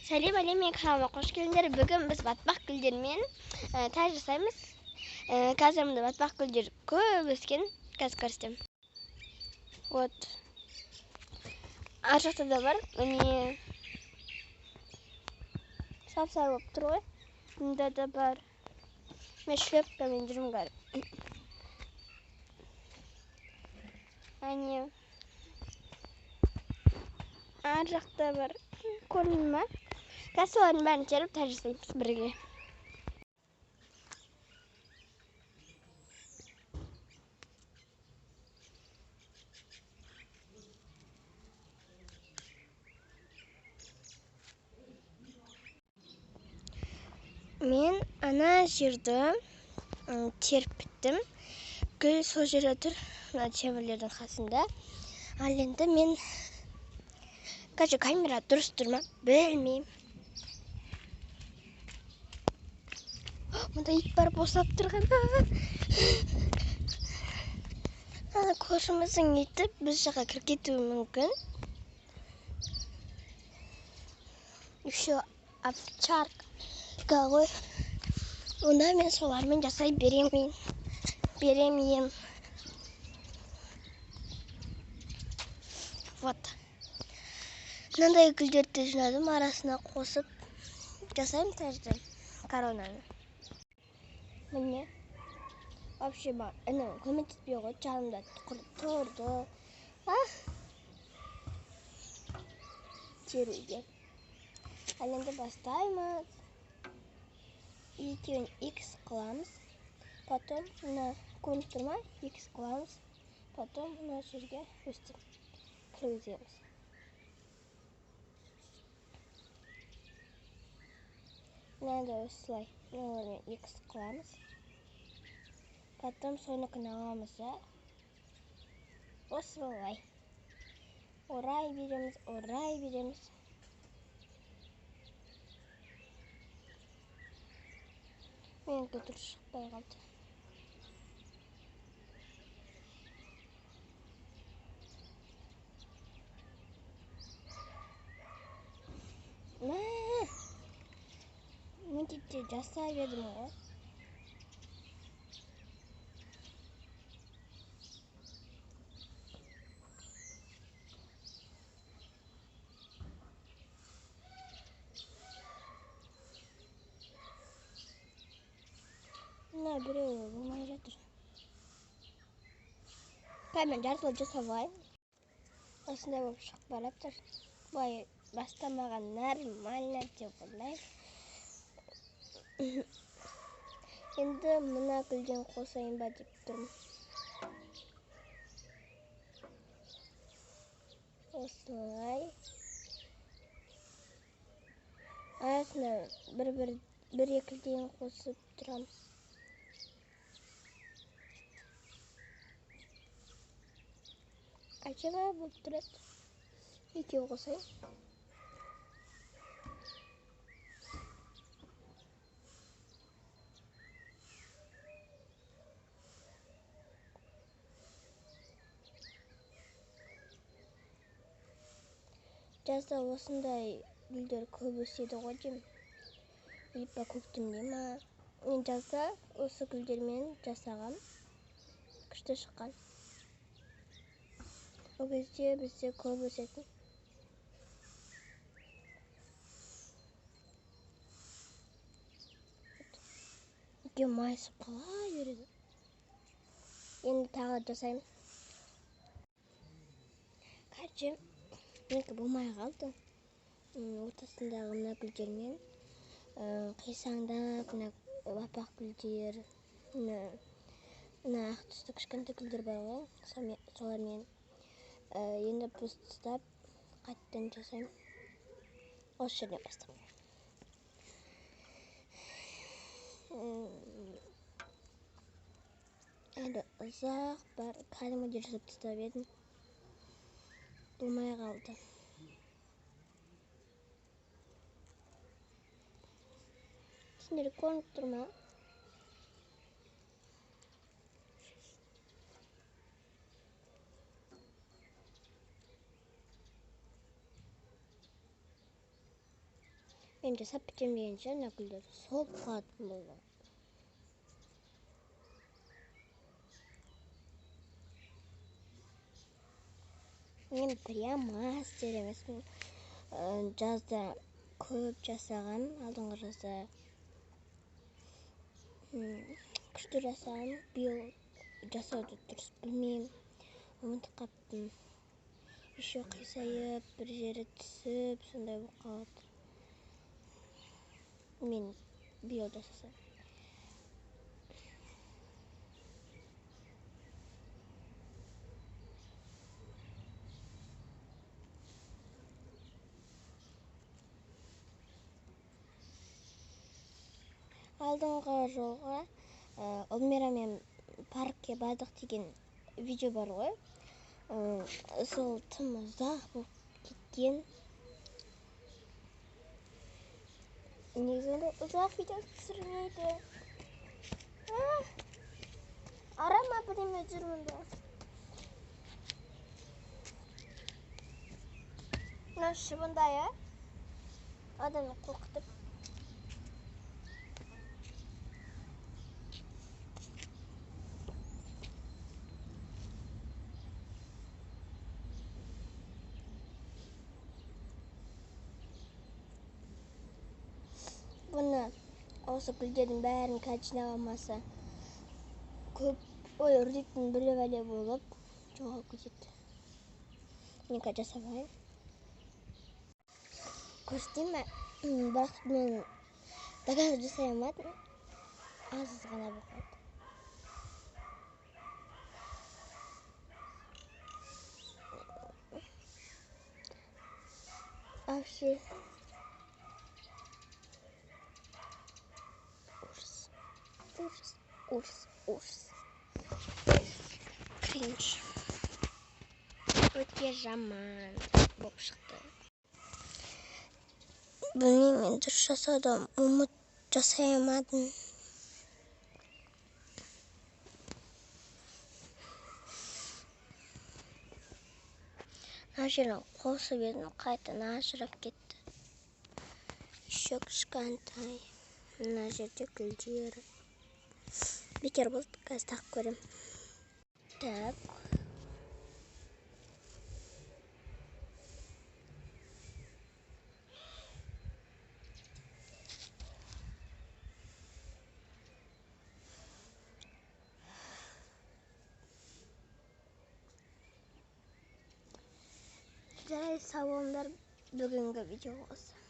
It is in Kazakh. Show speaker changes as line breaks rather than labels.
Сәлем әлем, менің каналыма қош келдіңдер. Бүгін біз батпақ гүлдермен тәж жасаймыз. Қазір мында батпақ гүлдер көп өскен. Қазір көрсетемін. Вот. Ар жақта да бар. Міне сап-сары болып тұр ғой. Мында да бар. Мен шлепкамен жүрмін қазір. Әне. Ар жақта бар. Көрінді ма? Қазір солардың бәрін теріп тәж жасаймыз бірге. Мен ана жерді теріп біттім. Гүл сол жерде тұр, мына темірлердің қасында. Ал енді мен қазір камера дұрыс тұр ма білмеймін. Мында ит бар босап тұрған. Ана көршіміздің иті біз жаққа кіріп кетуі мүмкін. Еще овчарка ғой. Онда мен солармен жасай беремін. Беремін. Вот. Мынандай гүлдерді жинадым, арасына қосып жасаймын тәжді, коронаны. Міне. Вообще маған інім көмектеспей қойды, жанымда тұрды. Теруге. Ал енді бастаймыз. Екеуін икс қыламыз. Потом мына көрініп тұр ма? Икс қыламыз. Потом мына жерге өстіп кіргіземіз. Мынандай осылай мыналармен икс қыламыз. Потом соныкін аламыз да осылай орай береміз, орай береміз. Менікі дұрыс шықпай қалды. Мә, міндетті жасай бердім ғой. Мына біреуі болмай жатыр. Қазір мен жартылай жасап алайын. Осындай болып шығып бара жатыр. Былай бастамаған нормально деп ойлаймын. Енді мына гүлден қосайын ба деп тұрмын. Осылай. Арасына бір екіден қосып тұрамын. Әжеме болып тұрады. Екеу қосайын. Жазда осындай гүлдер көп өседі ғой деймін. Либо көктемде ма? Мен жазда осы гүлдермен жасағам. Күшті шыққан. Ол кезде бізде көп өсетін. Екеуі майысып қала береді. Енді тағы жасаймын. Короче, менікі болмай қалды. Ортасындағы мына гүлдермен, қисаңдап, мына аппақ гүлдер, мына ақ түсті кішкентай гүлдер бар ғой, солармен. Енді біз тастап қайтадан жасаймын. Осы жерден бастап. Әлі ұзақ бар, кәдімгідей жасап тастап едім. Болмай қалды. Сендер көрініп тұр ма? Мен жасап бітемін дегенше ана гүлдер солып қалатын болды. Мен прям мастер емеспін. Жазда көп жасағам, алдыңғы жазда күшті жасағам, биыл жасауды дұрыс білмеймін, ұмытып қаппын. Еще қисайып, бір жері түсіп, сондай болып қалады. Мен биыл жасасам. Алдыңғы жолға Эльмирамен паркке бардық деген видео бар ғой. Сол тым ұзақ болып кеткен. Негізі ондай ұзақ видео түсірмейді. Арама бірдеме жүр мұнда. Мына шыбындай, ә? Адамды қорқытып. Бұны осы гүлдердің бәрін қазір жинап алмаса көп, ой, үрдектің бірі бәле болып жоғалып кетеді. Мен қазір жасап алайын. Көрсетейін бе? Бірақ мен до конца жасай алмадым. Аз ғана болып қалды. Вообще ужас, ужас, ужас. Кринж. Өте жаман болып шықты. Білмеймін, мен дұрыс жасадым, ұмыт жасай алмадым. Мына жерін қосып едім, қайтадан ажырап кетті. Еще кішкентай. Мына жерде гүлдер. Бекер болды, қазір тағып көрем. Так. Жай, сау болыңдар. Бүгінгі видео осы.